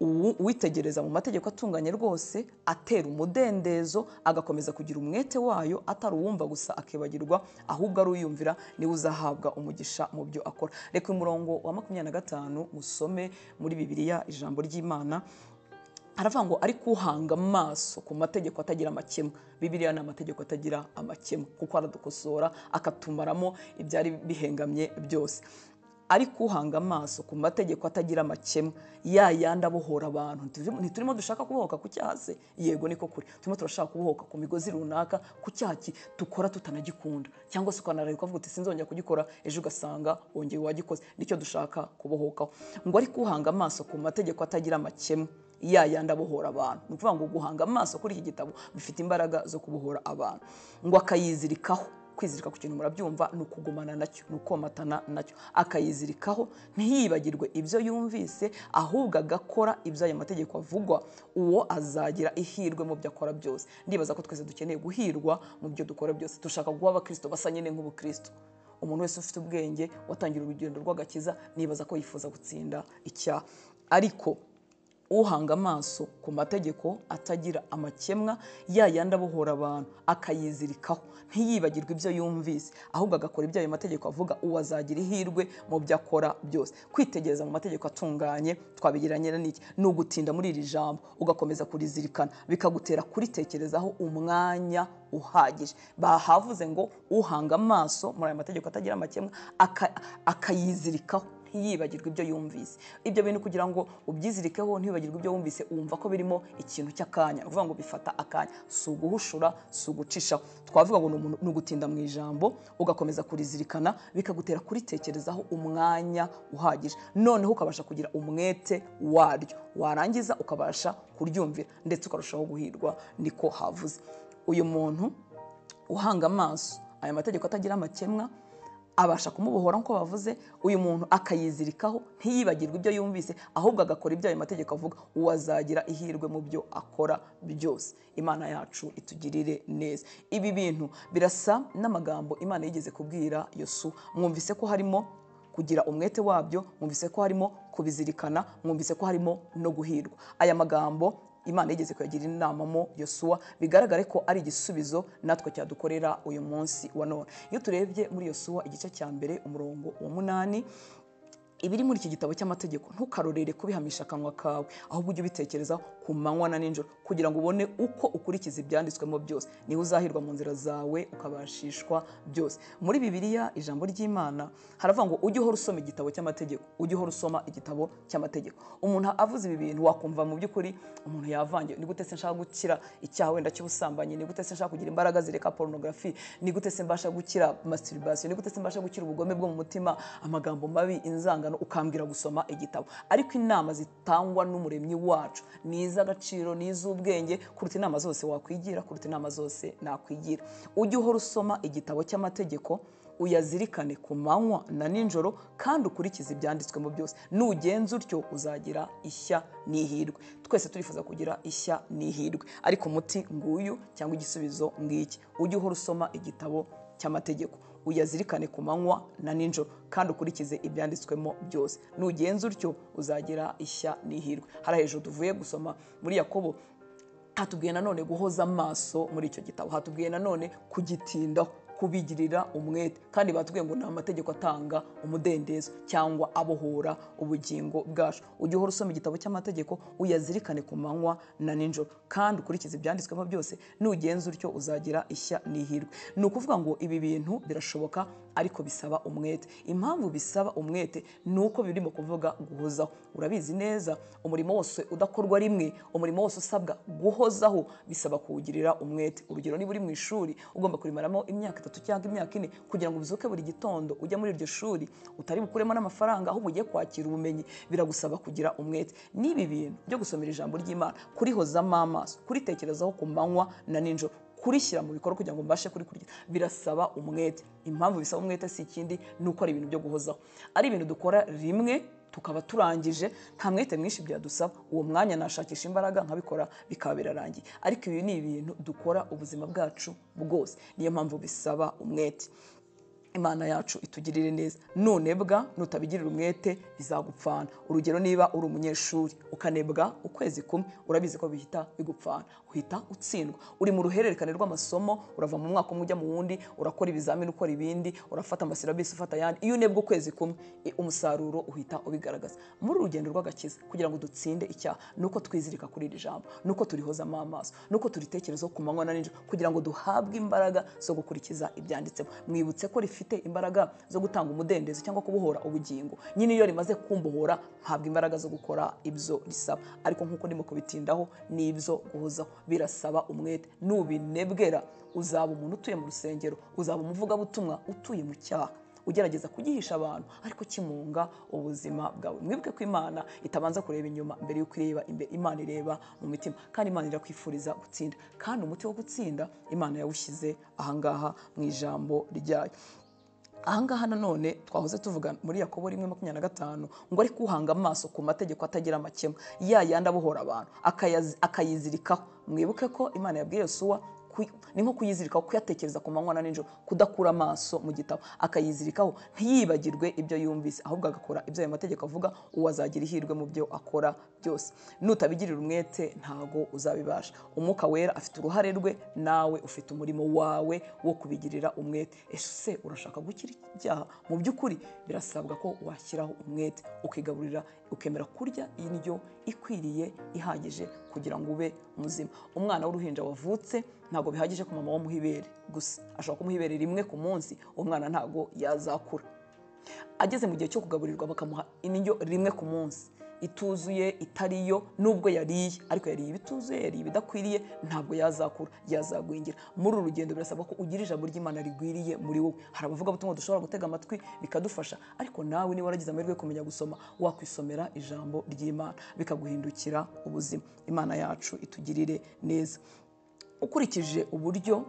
Uwitegereza mu mategeko atunganye rwose atera umudendezo agakomeza kugira umwete wayo, atari uwumva gusa akibagirwa ahubwo ari uyumvira, niwe uzahabwa umugisha mu byo akora. Reka umurongo wa 25 musome muri Bibiliya ijambo ry'Imana. Haravuga ngo ariko uhanga amaso ku mategeko atagira amakemwa. Bibiliya ni amategeko atagira amakemwa kuko aradukosora akatumaramo ibyari bihengamye byose. Ariko uhanga amaso ku mategeko atagira amakemwa, ya yandi abohora abantu. Ntiturimo dushaka kubohoka ku cyaha se? Yego niko kuri. Turimo turashaka kubohoka ku migozi runaka, ku cyaha tukora tutanagikunda, cyangwa se ukanareba ukavuga uti sinzongera kugikora, ejo ugasanga wongeye wagikoze. Nicyo dushaka kubohokaho. Ngo ariko uhanga amaso ku mategeko atagira amakemwa, ya yandi abohora abantu. Ni ukuvuga ngo guhanga amaso kuri iki gitabo bifite imbaraga zo kubohora abantu. Ngo akayizirikaho Kwizirika ku kintu murabyumva, ni ukugumana nacyo, ni ukomatana nacyo. Akayizirikaho ntiyibagirwe ibyo yumvise, ahubwo agakora ibyo aya mategeko avugwa, uwo azagira ihirwe mu byo akora byose. Ndibaza ko twese dukeneye guhirwa mu byo dukora byose. Dushaka guha abakristo basa nyine nk'ubukristo. Umuntu wese ufite ubwenge watangira urugendo rw'agakiza, nibaza ko yifuza gutsinda icyaha. Ariko uhanga amaso ku mategeko atagira amakemwa, ya yandi abohora abantu, akayizirikaho ntiyibagirwe ibyo yumvise, ahubwo agakora ibyo ayo mategeko avuga, uwo azagira ihirwe mu byo akora byose. Kwitegereza mu mategeko atunganye twabigiranye n'iki? Ni ugutinda muri iri jambo, ugakomeza kurizirikana, bikagutera kuritekerezaho umwanya uhagije. Bahavuze ngo uhanga amaso muri ayo mategeko atagira amakemwa akayizirikaho ntiyibagirwe ibyo yumvise. Ibyo bintu kugira ngo ubyizirikeho ntibagirwe ibyo wumvise, wumva ko birimo ikintu cy'akanya, uvuga ngo bifata akanya, si uguhushura, si ugucishaho. Twavuga ngo ni ugutinda mu ijambo ugakomeza kurizirikana, bikagutera kuritekerezaho umwanya uhagije, noneho ukabasha kugira umwete waryo, warangiza ukabasha kuryumvira ndetse ukarushaho guhirwa. Niko havuze uyu muntu uhanga amaso aya mategeko atagira amakemwa abasha kumubohora nko bavuze. Uyu muntu akayizirikaho ntiyibagirwe ibyo yumvise, ahubwo agakora ibyo ayo mategeko avuga, uwo azagira ihirwe mu byo akora byose. Imana yacu itugirire neza. Ibi bintu birasa n'amagambo Imana yigeze kubwira Yosuwa. Mwumvise ko harimo kugira umwete wabyo, mwumvise ko harimo kubizirikana, mwumvise ko harimo no guhirwa. Aya magambo Imana yigeze kuyagira inama mo Yosuwa, bigaragare ko ari igisubizo natwe cyadukorera uyu munsi wa none. Iyo turebye muri Yosuwa igice cya 1 umurongo wa 8, ibiri muri iki gitabo cy'amategeko ntukarorere kubihamisha akanwa kawe, ahubwo ujye ubitekereza ku manywa na nijoro, kugira ngo ubone uko ukurikiza ibyanditswemo byose, niho uzahirwa mu nzira zawe ukabashishwa byose. Muri Bibiliya ijambo ry'Imana haravuga ngo ujye uhora usoma igitabo cy'amategeko, ujye uhora usoma igitabo cy'amategeko. Umuntu avuze ibi bintu wakumva mu by'ukuri umuntu yavangiye. Ni gute se nshaka gukira icyaha wenda cy'ubusambanyi? Ni gute se nshaka kugira imbaraga zireka pornography? Ni gute se mbasha gukira masturbation? Ni gute se mbasha gukira ubugome bwo mu mutima, amagambo mabi, inzangano? Ukambwira gusoma igitabo. Ariko inama zitangwa n'umuremyi wacu ni iz'agaciro, ni iz'ubwenge kuruta inama zose wakwigira, kuruta inama zose nakwigira. Ujye uhora usoma igitabo cy'amategeko, uyazirikane ku manywa na nijoro, kandi ukurikize ibyanditswemo byose. Nugenza utyo uzagira ishya n'ihirwe. Twese turifuza kugira ishya n'ihirwe, ariko umuti nguyu cyangwa igisubizo ngiki: ujye uhora usoma igitabo cy'amategeko, uyazirikane ku manywa na nijoro, kandi ukurikize ibyanditswemo byose. Nugenza utyo uzagira ishya n'ihirwe. Hari hejuru tuvuye gusoma muri Yakobo, hatubwiye nanone guhoza amaso muri icyo gitabo, hatubwiye nanone kugitindaho, kubigirira umwete, kandi batubwiye ngo ni amategeko atanga umudendezo cyangwa abohora ubugingo bwacu. Ujye uhora usoma igitabo cy'amategeko, uyazirikane ku manywa na nijoro, kandi ukurikize ibyanditswemo byose. Nugenza utyo uzagira ishya n'ihirwe. Ni ukuvuga ngo ibi bintu birashoboka, ariko bisaba umwete. Impamvu bisaba umwete ni uko birimo kuvuga guhozaho. Urabizi neza, umurimo wose udakorwa rimwe, umurimo wose usabwa guhozaho, bisaba kuwugirira umwete. Urugero, niba uri mu ishuri ugomba kurimaramo imyaka 3 cyangwa imyaka 4 kugira ngo ubyuke buri gitondo ujya muri iryo shuri utari bukuremo n'amafaranga, ahubwo ugiye kwakira ubumenyi, biragusaba kugira umwete. N'ibi bintu byo gusomera ijambo ry'Imana, kurihozamo amaso, kuritekerezaho ku manywa na nijoro, kurishyira mu bikorwa kugira ngo mbashe kurikurikira, birasaba umwete. Impamvu bisaba umwete si ikindi, ni uko ari ibintu byo guhozaho, ari ibintu dukora rimwe tukaba turangije, nta mwete mwinshi byadusaba. Uwo mwanya nashakisha imbaraga nkabikora bikaba birarangiye. Ariko ibi ni ibintu dukora ubuzima bwacu bwose, niyo mpamvu bisaba umwete. Imana yacu itugirire neza. Nunebwa, nutabigirira umwete, bizagupfana. Urugero, niba uri umunyeshuri ukanebwa ukwezi kumwe, urabizi ko bihita bigupfana, uhita utsindwa. Uri mu ruhererekane rw'amasomo, urava mu mwaka umwe ujya mu wundi, urakora ibizamini, ukora ibindi, urafata amasilabisi, ufata ayandi. Iyo unebwa ukwezi kumwe, umusaruro uhita ubigaragaza. Muri urugendo rw'agakiza, kugira ngo dutsinde icyaha, nuko twizirika kuri iri jambo, nuko turihozamo amaso, nuko turitekerezaho ku manywa na nijoro, kugira ngo duhabwe imbaraga zo gukurikiza ibyanditsemo. Mwibutse ko rifite imbaraga zo gutanga umudendezo cyangwa kubohora ubugingo. Nyine iyo rimaze kumbohora, mpabwa imbaraga zo gukora ibyo risaba. Ariko nkuko ndimo kubitindaho, n'ibyo guhozaho birasaba umwete. Nubinebwera uzaba umuntu utuye mu rusengero, uzaba umuvugabutumwa utuye mu cyaha, ugerageza kugihisha abantu ariko kimunga ubuzima bwawe. Mwibuke ko Imana itabanza kureba inyuma mbere y'uko ireba imbere. Imana ireba mu mitima, kandi Imana irakwifuriza gutsinda, kandi umuti wo gutsinda Imana yawushyize ahangaha mu ijambo ryayo. Ahangaha nanone twahoze tuvuga muri Yakobo 1:25 ngo ari kuhanga amaso ku mategeko atagira amakemwa, ya yandi abohora abantu akayizirikaho. Mwibuke ko Imana yabwiye Yosuwa ni nko kuyizirikaho, kuyatekereza ku manywa na nijoro, kudakura amaso mu gitabo, akayizirikaho ntiyibagirwe ibyo yumvise, ahubwo agakora ibyo ayo mategeko avuga, uwo azagira ihirwe mu byo akora byose. Nutabigirira umwete ntago uzabibasha. Umwuka Wera afite uruhare rwe, nawe ufite umurimo wawe wo kubigirira umwete. Ese urashaka gukira ibyaha? Mu by'ukuri birasabwa ko washyiraho umwete, ukigaburira, ukemera kurya indyo ikwiriye ihagije kugira ngo ube muzima. Umwana w'uruhinja wavutse ntabwo bihagije ko mama wamuha ibere gusa, ashobora kumuha ibere rimwe ku munsi, uwo mwana ntabwo yazakura. Ageze mu gihe cyo kugaburirwa bakamuha indyo rimwe ku munsi ituzuye, itariyo, nubwo yariye ariko yariye ibituzuye, yariye ibidakwiriye, ntabwo yazakura, yazagwingira. Muri uru rugendo birasabwa ko ugira ijambo ry'Imana rigwiriye muri wowe. Hari abavugabutumwa dushobora gutega amatwi bikadufasha, ariko nawe niba waragize amahirwe yo kumenya gusoma, wakwisomera ijambo ry'Imana bikaguhindukira ubuzima. Imana yacu itugirire neza. Ukurikije uburyo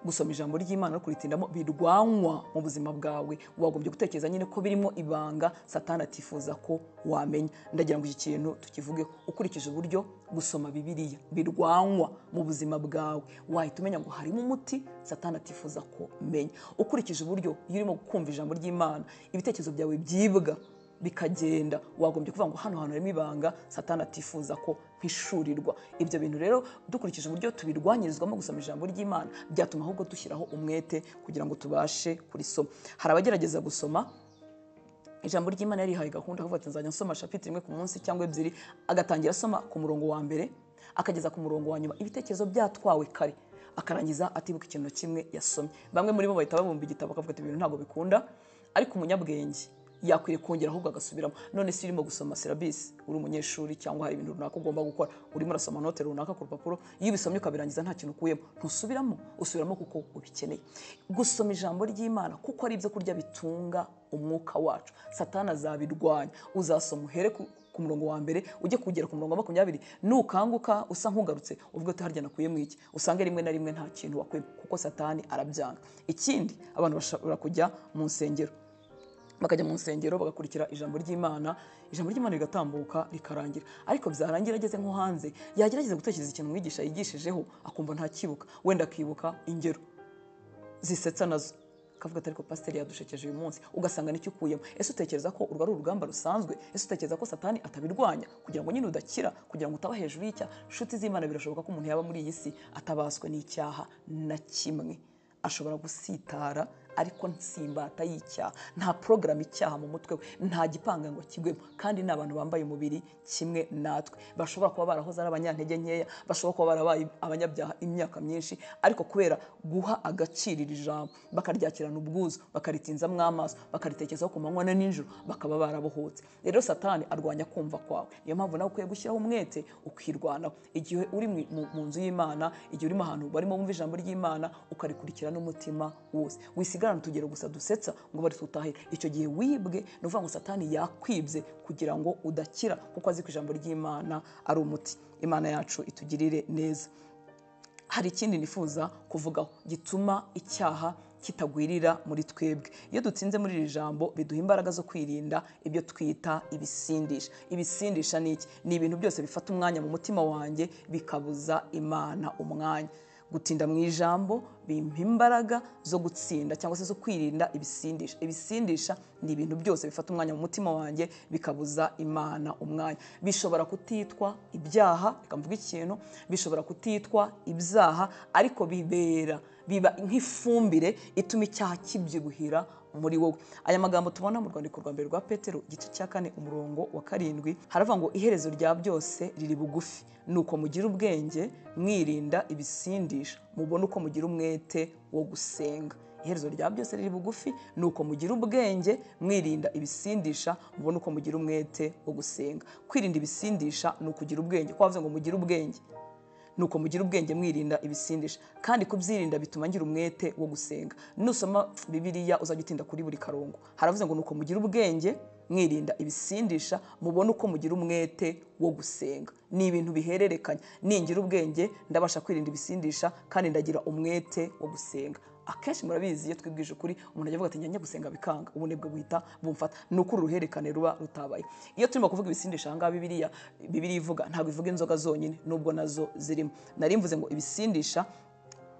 gusoma ijambo ry'Imana no kuritindamo birwanywa mu buzima bwawe, wagombye gutekereza nyine ko birimo ibanga Satani atifuza ko wamenya. Ndagira ngo iki kintu tukivugeho. Ukurikije uburyo gusoma Bibiliya birwanywa mu buzima bwawe, wahita umenya ngo harimo umuti Satani atifuza ko menya. Ukurikije uburyo iyo urimo kumva ijambo ry'Imana ibitekerezo byawe byibwa bikagenda, wagombye kuvuga ngo hano hantu harimo ibanga Satani atifuza ko mpishurirwa. Ibyo bintu rero dukurikije uburyo tubirwanyirizwamo gusoma ijambo ry'Imana, byatuma ahubwo dushyiraho umwete kugira ngo tubashe kurisoma. Hari abagerageza gusoma ijambo ry'Imana yarihaye gahunda, akavuga ati nzajya nsoma chapitre imwe ku munsi cyangwa ebyiri, agatangira asoma ku murongo wa mbere akageza ku murongo wa nyuma, ibitekerezo byatwawe kare, akarangiza atibuka ikintu kimwe yasomye. Bamwe muri bo bahita babumba igitabo bakavuga ati ibintu ntabwo bikunda, ariko umunyabwenge yakwiriye kongera ahubwo agasubiramo. None se urimo gusoma syllabus, uri umunyeshuri cyangwa hari ibintu runaka ugomba gukora, urimo urasoma note runaka ku rupapuro, iyo ubisomye ukabirangiza nta kintu ukuyemo, ntusubiramo, usubiramo kuko ubikeneye. Gusoma ijambo ry'Imana kuko ari ibyo kurya bitunga umwuka wacu, Satani azabirwanya. Uzasoma uhere ku murongo wa mbere ujye kugera ku murongo wa 20, nukanguka usa nkugarutse uvuga ati harya nakuyemo iki, usange rimwe na rimwe nta kintu wakuyemo, kuko Satani arabyanga. Ikindi, abantu bashobora kujya mu nsengero, bakajya mu nsengero bagakurikira ijambo ry'Imana, ijambo ry'Imana rigatambuka rikarangira, ariko byarangira ageze nko hanze yagerageza gutekereza ikintu umwigisha yigishijeho akumva ntakibuka, wenda akibuka ingero zisetsa nazo, akavuga ati ariko pasiteri yadushekeje uyu munsi, ugasanga nicyo ukuyemo. Ese utekereza ko urwo ari urugamba rusanzwe? Ese utekereza ko Satani atabirwanya kugira ngo nyine udakira, kugira ngo utaba hejuru y'icyaha? Nshuti z'Imana, birashoboka ko umuntu yaba muri iyi si atabaswe n'icyaha na kimwe, ashobora gusitara ariko nsimbata y'icyaha, nta program icyaha mu mutwe we, nta gipanga ngo kigwemo. Kandi ni abantu bambaye umubiri kimwe natwe, bashobora kuba barahoze ari abanyantege nkeya, bashobora kuba barabaye abanyabyaha imyaka myinshi, ariko kubera guha agaciro iri jambo bakaryakirana ubwuzu, bakaritinzamo amaso, bakaritekerezaho ku manywa na nijoro, bakaba barabohotse. Rero Satani arwanya kumva kwawe, niyo mpamvu nawe ukwiye gushyiraho umwete ukirwanaho. Igihe uri mu nzu y'Imana, igihe urimo ahantu barimo bumva ijambo ry'Imana, ukarikurikira n'umutima wose, wisigarana utugero gusa dusetsa ngo bari tutahire, icyo gihe wibwe, ni ukuvuga ngo Satani yakwibye kugira ngo udakira, kuko azi ko ijambo ry'Imana ari umuti. Imana yacu itugirire neza. Hari ikindi nifuza kuvugaho gituma icyaha kitagwirira muri twebwe. Iyo dutsinze muri iri jambo biduha imbaraga zo kwirinda ibyo twita ibisindisha. Ibisindisha ni iki? Ni ibintu byose bifata umwanya mu mutima wanjye bikabuza Imana umwanya. Gutinda mu ijambo bimpa imbaraga zo gutsinda cyangwa se zo kwirinda ibisindisha. Ibisindisha ni ibintu byose bifata umwanya mu mutima wanjye bikabuza Imana umwanya. Bishobora kutitwa ibyaha, reka mvuge ikintu, bishobora kutitwa ibyaha, ariko biba nk'ifumbire ituma icyaha kibyibuhira muri wowe. Aya magambo tubona mu rwandiko rwa mbere rwa Petero igice cya 4 umurongo wa 7, haravuga ngo iherezo rya byose riri bugufi, nuko mugira ubwenge mwirinda ibisindisha, mubone uko mugira umwete wo gusenga. Iherezo rya byose riri bugufi, nuko mugira ubwenge mwirinda ibisindisha, mubone uko mugira umwete wo gusenga. Kwirinda ibisindisha ni ukugira ubwenge. Ko bavuze ngo mugire ubwenge, Nuko mugira ubwenge mwirinda ibisindisha, kandi kubyirinda bituma ngira umwete wo gusenga. Nusoma Bibiliya uzajya utinda kuri buri karongo. Haravuze ngo nuko mugira ubwenge mwirinda ibisindisha, mubone uko mugira umwete wo gusenga. Ni ibintu bihererekanya. Ningira ubwenge ndabasha kwirinda ibisindisha kandi ndagira umwete wo gusenga. Akenshi murabizi iyo twibwije ukuri umuntu ajya avuga ati njya gusenga bikanga, ubunebwe buhita bumfata. Ni uko uruhererekane ruba rutabaye. Iyo turimo kuvuga ibisindisha aha ngaha Bibiliya ivuga ntabwo ivuga inzoga zonyine nubwo nazo zirimo. Nari mvuze ngo ibisindisha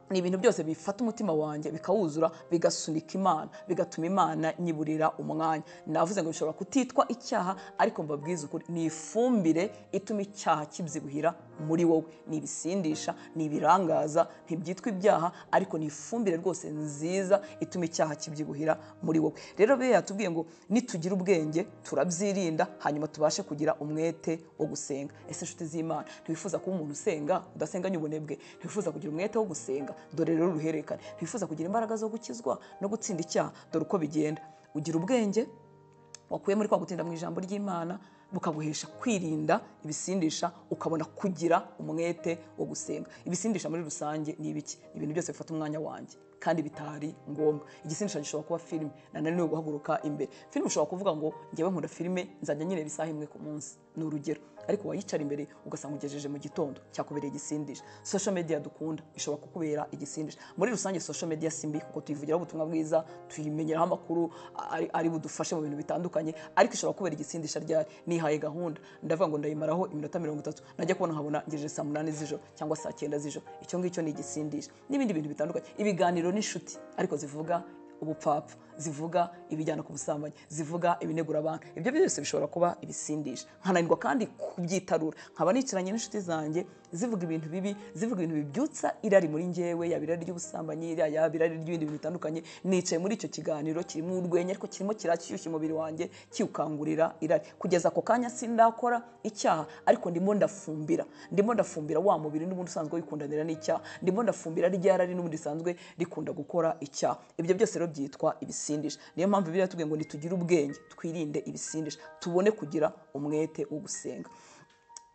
ni ibintu byose bifata umutima wanjye bikawuzura, bigasunika Imana, bigatuma Imana nyiburira umwanya. Navuze ngo bishobora kutitwa icyaha, ariko mbabwiza ukuri ni ifumbire ituma icyaha kibyibuhira muri wowe. Ni ibisindisha, ni ibirangaza, ntibyitwa ibyaha, ariko ni ifumbire rwose nziza ituma icyaha kibyibuhira muri wowe. Rero Bibiliya yatubwiye ngo nitugira ubwenge turabyirinda, hanyuma tubashe kugira umwete wo gusenga. Ese inshuti z'Imana, ntiwifuza kuba umuntu usenga udasenganye ubunebwe? Ntiwifuza kugira umwete wo gusenga? Dore rero uruhererekane. Ntiwifuza kugira imbaraga zo gukizwa no gutsinda icyaha? Dore uko bigenda. Ugira ubwenge wakuye muri kwa gutinda mu ijambo ry'Imana, bukaguhesha kwirinda ibisindisha, ukabona kugira umwete wo gusenga. Ibisindisha muri rusange ni ibiki? Ibintu byose bifata umwanya wanjye kandi bitari ngombwa. Igisindisha gishobora kuba filime, nananiwe guhaguruka imbere. Filime ushobora kuvuga ngo njyewe nkunda filime nzajya nyireba isaha imwe ku munsi, ni urugero, ariko wayicara imbere ugasanga ugejeje mu gitondo, cyakubereye igisindisha. Social media dukunda ishobora kukubera igisindisha. Muri rusange social media si mbi kuko tuyivugiraho ubutumwa bwiza, tuyimenyeraho amakuru ari budufashe mu bintu bitandukanye, ariko ishobora kubera igisindisha ryari? Nihaye gahunda ndavuga ngo ndayimaraho iminota 30, najya kubona nkabona ngejeje saa 8 z'ijoro cyangwa saa 9 z'ijoro. Icyo ngicyo ni igisindisha. N'ibindi bintu bitandukanye, ibiganiro n'inshuti ariko zivuga ubupfapfa, zivuga ibijyana ku busambanyi, zivuga ibinegura abantu, ibyo byose bishobora kuba ibisindisha. Nkananirwa kandi kubyitarura, nkaba nicaranye n'inshuti zanjye zivuga ibintu bibi, zivuga ibintu bibyutsa irari muri njyewe, yaba irari ry'ubusambanyi, yaba irari ry'ibindi bintu bitandukanye. Nicaye muri icyo kiganiro kirimo urwenya ariko kirimo kirashyushya umubiri wanjye, kiwukangurira irari. Kugeza ako kanya sindakora icyaha, ariko ndimo ndafumbira wa mubiri n'ubundi usanzwe wikundanira n'icyaha, ndimo ndafumbira rya rari n'ubundi risanzwe rikunda gukora icyaha. Ibyo byose rero byitwa ibisindisha. Niyo mpamvu Bibiliya yatubwiye ngo nitugire ubwenge twirinde ibisindisha, tubone kugira umwete wo gusenga.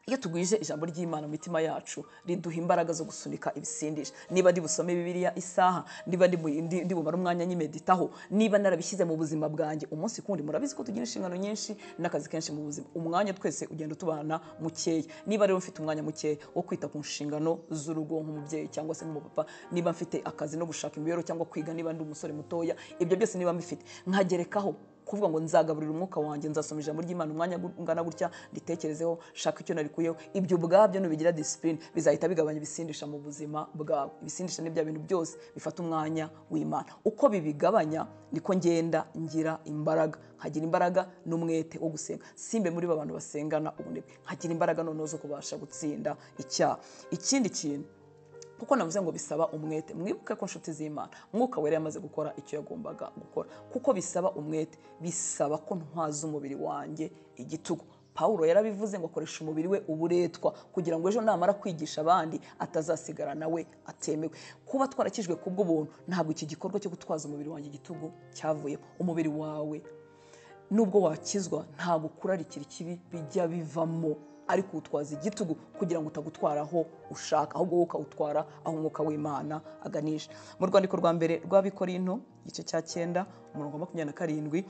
Iyo tugwije ijambo ry'Imana mu mitima yacu riduha imbaraga zo gusunika ibisindisha. Niba ndi busome Bibiliya isaha, niba ndi bumara umwanya nyimeditaho, niba narabishyize mu buzima bwanjye umunsi kundi, murabizi ko tugira inshingano nyinshi n'akazi kenshi mu buzima, umwanya twese ugenda utubana mukeya. Niba rero mfite umwanya mukeya wo kwita ku nshingano z'urugo nk'umubyeyi cyangwa se nk'umupapa, niba mfite akazi no gushaka imibereho cyangwa kwiga, niba ndi umusore mutoya, ibyo byose niba mbifite, nkagerekaho kuvuga ngo nzagaburira umwuka wanjye, nzasoma ijambo ry'Imana umwanya ungana gutya, nditekerezeho, shaka icyo narikuyeho. Ibyo ubwabyo nubigira discipline bizahita bigabanya ibisindisha mu buzima bwawe. Ibisindisha ni bya bintu byose bifata umwanya w'Imana. Uko bibigabanya niko ngenda ngira imbaraga, nkagira imbaraga n'umwete wo gusenga. Simbe muri abantu basengana ubunebwe, nkagira imbaraga noneho zo kubasha gutsinda icyaha. Ikindi kintu, kuko navuze ngo bisaba umwete, mwibuke ko nshuti z'Imana Mwuka Wera yamaze gukora icyo yagombaga gukora. Kuko bisaba umwete, bisaba ko ntwaza umubiri wanjye igitugu. Paulo yarabivuze ngo akoresha umubiri we uburetwa kugira ngo ejo namara kwigisha abandi atazasigara nawe atemewe. Kuba twarakijwe kubw'ubuntu, ntabwo iki gikorwa cyo gutwaza umubiri wanjye igitugu cyavuyeho. Umubiri wawe nubwo wakizwa ntabwo kurarikira ikibi bijya bivamo, ariko utwaza igitugu kugira ngo utagutwara aho ushaka, ahubwo wowe ukawutwara aho umwuka w'Imana aganisha. Mu rwandiko rwa mbere rw'Abikorinto igice cya 9 umurongo wa 27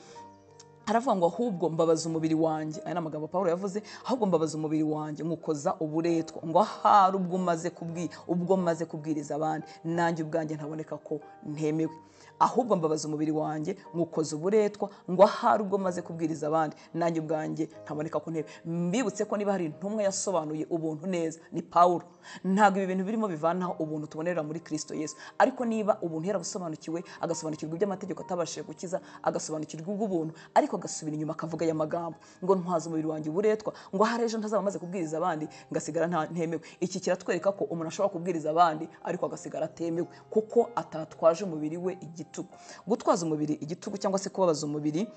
haravuga ngo ahubwo mbabaza umubiri wanjye. Aya ni amagambo Paulo yavuze, ahubwo mbabaza umubiri wanjye nkukoza uburetwa, ngo ahari ubwo maze kubwiriza abandi nanjye ubwanjye ntaboneka ko ntemewe. Ahubwo mbabaza umubiri wanjye nkukoza uburetwa, ngo ahari ubwo maze kubwiriza abandi nanjye ubwanjye ntaboneka ko ntemewe. Mbibutse ko niba hari intumwa yasobanuye ubuntu neza ni Paulo. Ntabwo ibi bintu birimo bivanaho ubuntu tubonera muri Kristo Yesu, ariko niba ubuntu yarabusobanukiwe, agasobanukirwa iby'amategeko atabashije gukiza, agasobanukirwa ubuntu, ariko agasubira inyuma akavuga aya magambo ngo ntwaza umubiri wanjye uburetwa, ngo ahari ejo ntazaba maze kubwiriza abandi ngasigara ntemewe. Iki kiratwereka ko umuntu ashobora kubwiriza abandi ariko agasigara atemewe kuko atatwaje umubiri we igitugu. Gutwaza umubiri igitugu cyangwa se kubabaza umubiri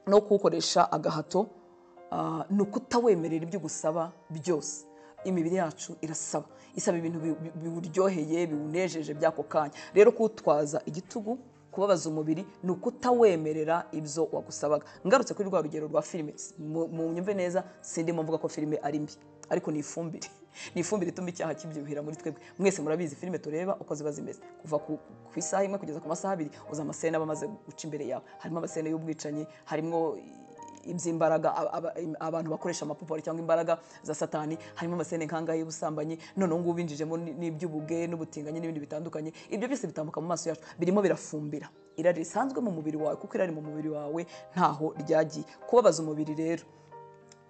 no kuwukoresha agahato ni ukutawemerera ibyo gusaba byose. Imibiri yacu irasaba, isaba ibintu biwuryoheye, biwunejeje by'ako kanya. Rero kuwutwaza igitugu, kubabaza umubiri, ni ukutawemerera ibyo wagusabaga. Ngarutse kuri rwa rugero rwa filime, mu nyumve neza, sindimo mvuga ko filime ari mbi, ariko ni ifumbire. Ni ifumbire ituma icyaha kibyibuhira muri twebwe. Mwese murabizi filime tureba uko ziba zimeze, kuva ku isaha imwe kugeza ku masaha 2 uza amasene aba amaze guca imbere yawe. Harimo amasene y'ubwicanyi, harimo iby'imbaraga abantu bakoresha amapupari cyangwa imbaraga za satani, harimo amasene nkangahe y'ubusambanyi, none ubu ngubu binjijemo n'iby'ubuge n'ubutinganyi n'ibindi bitandukanye. Ibyo byose bitambuka mu maso yacu, birimo birafumbira irari risanzwe mu mubiri wawe, kuko irari mu mubiri wawe ntaho ryagiye. Kubabaza umubiri rero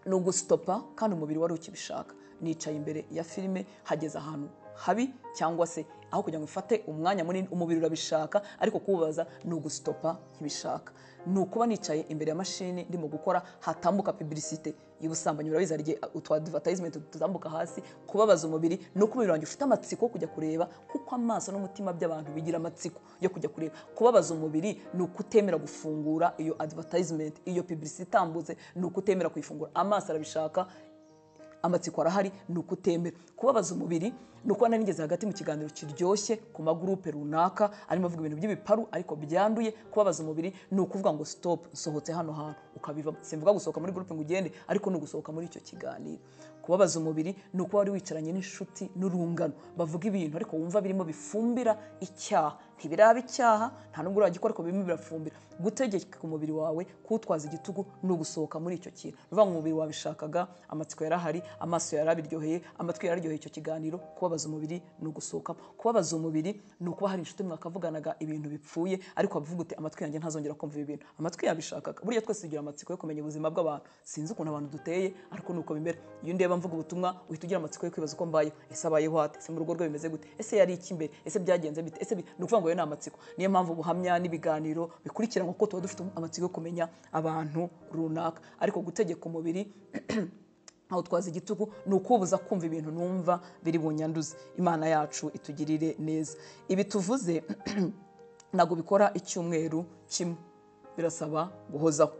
ni ugustopa kandi umubiri wari ukibishaka. Nicaye imbere ya filime, hageze ahantu habi cyangwa se aho kugira ngo ufate umwanya munini, umubiri urabishaka, ariko kubabaza ni ugustopa nkibishaka. Ni ukuba nicaye imbere ya mashini ndimo gukora, hatambuka publicité y'ubusambanyi, urabizi hari igihe utu advertisement tutambuka hasi. Kubabaza umubiri ni uko umubiri wanjye ufite amatsiko kujya kureba, kuko amaso n'umutima by'abantu bigira amatsiko yo kujya kureba. Kubabaza umubiri ni ukutemera gufungura iyo advertisement, iyo publicité itambutse, ni ukutemera kuyifungura. Amaso arabishaka, amatsiko arahari, ni ukutemera. Kubabaza umubiri ni uko nari nigeze hagati mu kiganiro kiryoshye ku magurupe runaka arimo avuga ibintu by'ibiparu ariko byanduye. Kubabaza umubiri ni ukuvuga ngo stop, nsohotse hano hantu, ukabivamo. Simvuga gusohoka muri gurupe ngo ugende, ariko ni ugusohoka muri icyo kiganiro. Kubabaza umubiri ni ukuba wari wicaranye n'inshuti n'urungano bavuga ibintu ariko wumva birimo bifumbira icyaha, ntibiraba icyaha, nta nubwo uragikora, ariko birimo birafumbira. Gutegeka umubiri wawe, kuwutwaza igitugu, ni ugusohoka muri icyo kintu. Ni ukuvuga ngo umubiri wabishakaga, amatsiko yarahari, amaso yarabiryoheye, amatwi yararyoheye icyo kiganiro. Kubabaza umubiri ni ugusohokamo. Kubabaza umubiri ni ukuba hari inshuti mwakavuganaga ibintu bipfuye, ariko wavuga uti amatwi yanjye ntazongera kumva ibi bintu. Amatwi yabishakaga. Burya twese tugira amatsiko yo kumenya ubuzima bw'abantu. Sinzi ukuntu abantu duteye, ariko nuko bimera. Iyo ndeba mvuga ubutumwa, uhita ugira amatsiko yo kwibaza uko mbayeho. Ese abayeho ate? Ese mu rugo rwe bimeze gute? Ese yari iki mbere? Ese byagenze bite? Ese ni ukuvuga ngo yo ni amatsiko. Niyo mpamvu ubuhamya n'ibiganiro bikurikiranwa, kuko tuba dufite amatsiko yo kumenya abantu runaka. Ariko gutegeka umubiri aho twaza igitugu ni ukubuza kumva ibintu numva biri bunyanduze. Imana yacu itugirire neza. Ibi tuvuze ntabwo bikora icyumweru kimwe, birasaba guhozaho.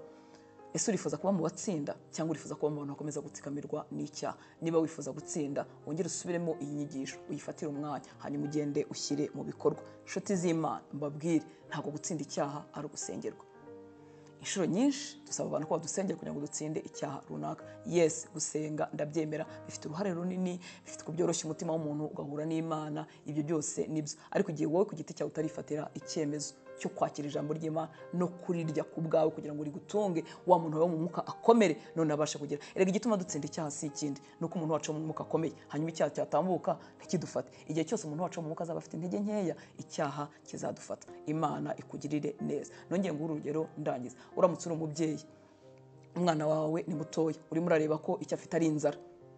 Ese urifuza kuba mu batsinda cyangwa urifuza kuba mu bantu bakomeza gutsikamirwa n'icyaha? Niba wifuza gutsinda, wongere usubiremo iyi nyigisho, uyifatire umwanya, hanyuma ugende ushyire mu bikorwa. Inshuti z'Imana, mbabwire, ntabwo gutsinda icyaha ari ugusengerwa. Inshuro nyinshi dusaba abantu ko badusengera kugira ngo dutsinde icyaha runaka. Yes, gusenga ndabyemera, bifite uruhare runini, bifite kubyoroshya umutima w'umuntu ugahura n'Imana, ibyo byose nibyo. Ariko igihe wowe ku giti cyawe utarifatira icyemezo cyo kwakira ijambo ry'Imana no kurirya ku bwawe kugira ngo rigutunge, wa muntu wawe mu mwuka akomere, none abashe kugira. Erega igituma dutsinda icyaha si ikindi, ni uko umuntu wacu mu mwuka akomeye, hanyuma icyaha cyatambuka ntikidufate. Igihe cyose umuntu wacu mu mwuka azaba afite intege nkeya, icyaha kizadufata. Imana ikugirire neza. Nongeye nguhe urugero ndangiza. Uramutse uri umubyeyi, umwana wawe ni mutoya, urimo urareba ko icyo afite ari inzara,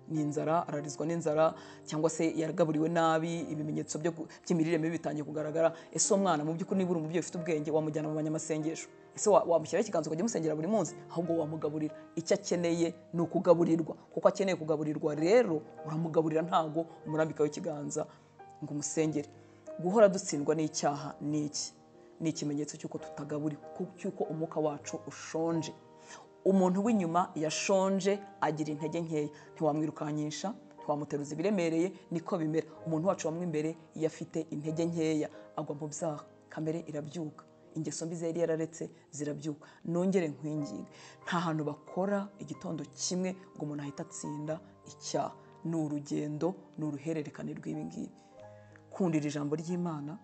ni inzara, ararizwa n'inzara, cyangwa se yaragaburiwe nabi, ibimenyetso by'imirire mibi bitangiye kugaragara. Ese uwo mwana mu by'ukuri, niba uri umubyeyi ufite ubwenge, wamujyana mu banyamasengesho? Ese wamushyiraho ikiganza ukajya umusengera buri munsi? Ahubwo wamugaburira. Icyo akeneye ni ukugaburirwa. Kuko akeneye kugaburirwa rero uramugaburira, ntabwo umurambikaho ikiganza ngo umusengere. Guhora dutsindwa n'icyaha ni iki? Ni ikimenyetso cy'uko tutagaburirwa, cy'uko umwuka wacu ushonje. Umuntu w'inyuma yashonje agira intege nkeya, ntiwamwirukankisha, ntiwamuteruza ibiremereye, niko bimera. Umuntu wacu wamwe imbere iyo afite intege nkeya agwa mu byaha, kamere irabyuka, ingeso mbi yari yararetse zirabyuka. Nongere nkwinginge, nta hantu bakora igitondo kimwe ngo umuntu ahite atsinda icyaha. Ni urugendo, ni uruhererekane rw'ibi ngibi. Kundira ijambo ry'Imana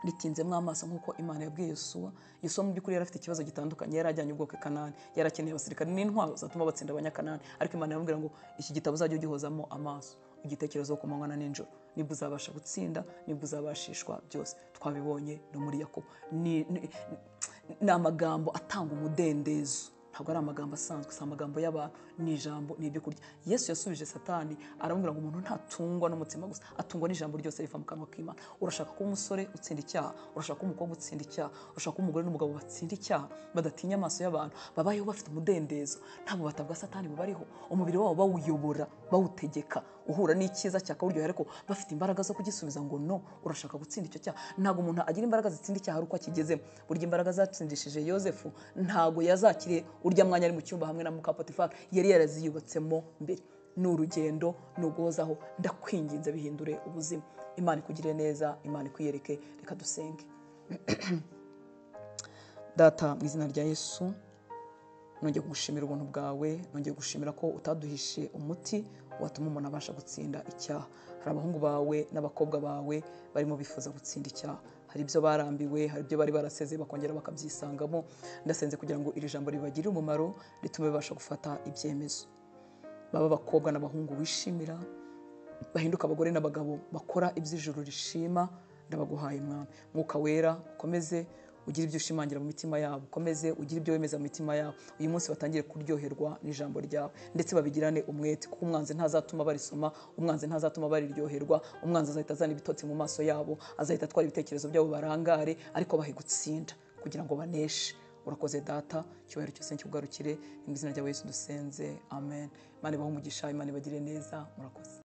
ritinzemo amaso, nk'uko Imana yabwiye Yosuwa. Yosuwa mu by'ukuri yari afite ikibazo gitandukanye, yari ajyanye ubwoko i Kanani, yari akeneye abasirikare n'intwaro zatuma batsinda Abanyakanani, ariko Imana iramubwira ngo iki gitabo uzajye ugihozamo amaso, ugitekerezo ku manywa na nijoro, nibwo uzabasha gutsinda, nibwo uzabashishwa byose. Twabibonye no muri Yakobo. Ni amagambo atanga umudendezo, ntabwo ari amagambo asanzwe, si amagambo y'abantu, ni ijambo, ni ibyo kurya. Yesu yasubije Satani aramubwira ngo umuntu ntatungwa n'umutsima gusa, atungwa n'ijambo ryose riva mu kanwa k'Imana. Urashaka kuba umusore utsinda icyaha, urashaka kuba umukobwa utsinda icyaha, urashaka kuba umugore n'umugabo batsinda icyaha, badatinya amaso y'abantu, babayeho bafite umudendezo, nta bubata bwa Satani bubariho, umubiri wabo bawuyobora, bawutegeka, uhura n'icyiza cyakawuryohera ariko bafite imbaraga zo kugisubiza ngo no. Urashaka gutsinda icyo cyaha? Ntabwo umuntu agira imbaraga zitsinda icyaha ari uko akigezemo. Burya imbaraga zatsindishije Yozefu ntabwo yazakiriye urya mwanya ari mu cyumba hamwe na muka Potifari, yari yaraziyubatsemo mbere. Ni urugendo, ni uguhozaho. Ndakwinginze bihindure ubuzima. Imana ikugirire neza, Imana ikwiyereke. Reka dusenge. Data, mu izina rya Yesu, nongeye kugushimira ubuntu bwawe, nongeye gushimira ko utaduhishe umuti watuma umuntu abasha gutsinda icyaha. Hari abahungu bawe n'abakobwa bawe barimo bifuza gutsinda icyaha, hari ibyo barambiwe, hari ibyo bari baraseze bakongera bakabyisangamo. Ndasenze kugira ngo iri jambo ribagirire umumaro, ritume babasha gufata ibyemezo. Baba abakobwa n'abahungu wishimira, bahinduka abagore n'abagabo bakora iby'ijuru rishima. Ndabaguhaye Mwami. Mwuka Wera ukomeze ugire ibyo ushimangira mu mitima yabo, ukomeze ugire ibyo wemeza mu mitima yabo. Uyu munsi batangire kuryoherwa n'ijambo ryawe, ndetse babigirane umwete, kuko umwanzi ntazatuma barisoma, umwanzi ntazatuma bariryoherwa, umwanzi azahita azana ibitotsi mu maso yabo, azahita atwara ibitekerezo byabo barangare, ariko bahe gutsinda kugira ngo baneshe. Urakoze Data, icyubahiro cyose nkikugarukire, mu izina rya Yesu dusenze, amen. Imana ibahe umugisha, Imana ibagire neza, murakoze.